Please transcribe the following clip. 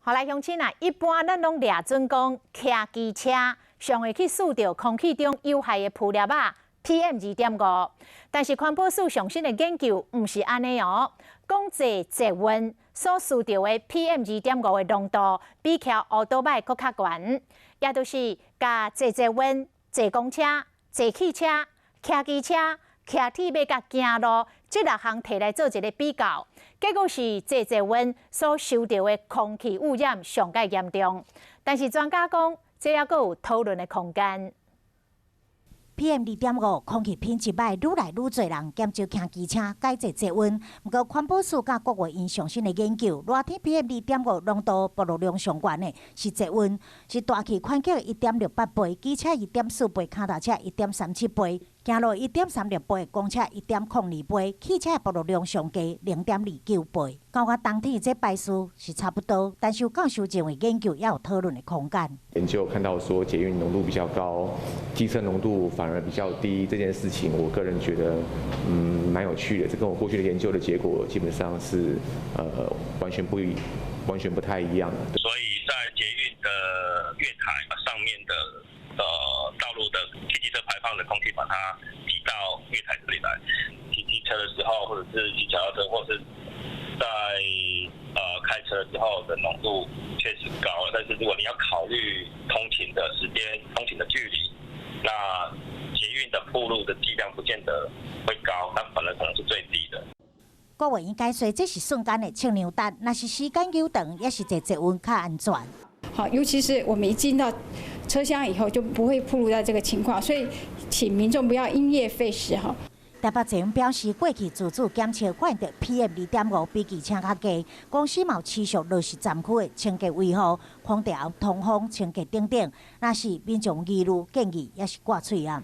好來，鄉親啊，一般咱攏掠準講，騎機車上會去吸著空氣中有害的浮粒仔 PM 2.5，但是環保署上新的研究毋是按呢哦，講坐捷運所吸著的 PM 二點五的濃度，比騎烏多擺閣較懸，也就是共坐捷運、坐公車、坐汽車、騎機車、騎鐵馬佮行路，這六項提來做一個比較，結果是坐捷運所受著的空氣污染上蓋嚴重。但是專家講，這猶閣有討論的空間。 PM 2.5空氣品質䆀，愈來愈濟人減少騎機車，改坐捷運。毋過環保署佮國衛院上新的研究，熱天 PM 2.5濃度暴露量上懸的是捷運，是大氣環境1.68倍，機車1.4倍，跤踏車1.37倍，行路1.36倍，公車1.02倍，汽車暴露量上低0.29倍。感覺冬天這排序是差不多，但是有教授認為研究猶有討論的空間。研究看到說捷運濃度比較高，機車濃度反而比較低，這件事情我個人覺得，蠻有趣的。這跟我過去的研究的結果基本上是，完全不太一樣的。所以在捷運的月台上面的，道路的汽機車排放的空氣，把它擠到月台這裡來。騎機車的時候，或者是騎腳踏車，或者是在開車之後的濃度確實高，但是如果你要考慮通勤的時間、通勤的距離，那捷運的暴露的劑量不見得會高，它反而可能是最低的。國衛院解說，這是瞬間的測量值，若是時間久長，抑是坐捷運較安全。好，尤其是我們一進到車廂以後，就不會暴露在這個情況，所以請民眾不要因噎廢食哈。台北捷運表示，過去自主檢測發現著 PM 2.5比機車較低，公司嘛持續落實站區的清潔維護、空調、通風、清潔等等。若是民眾疑慮，建議抑是掛喙罨。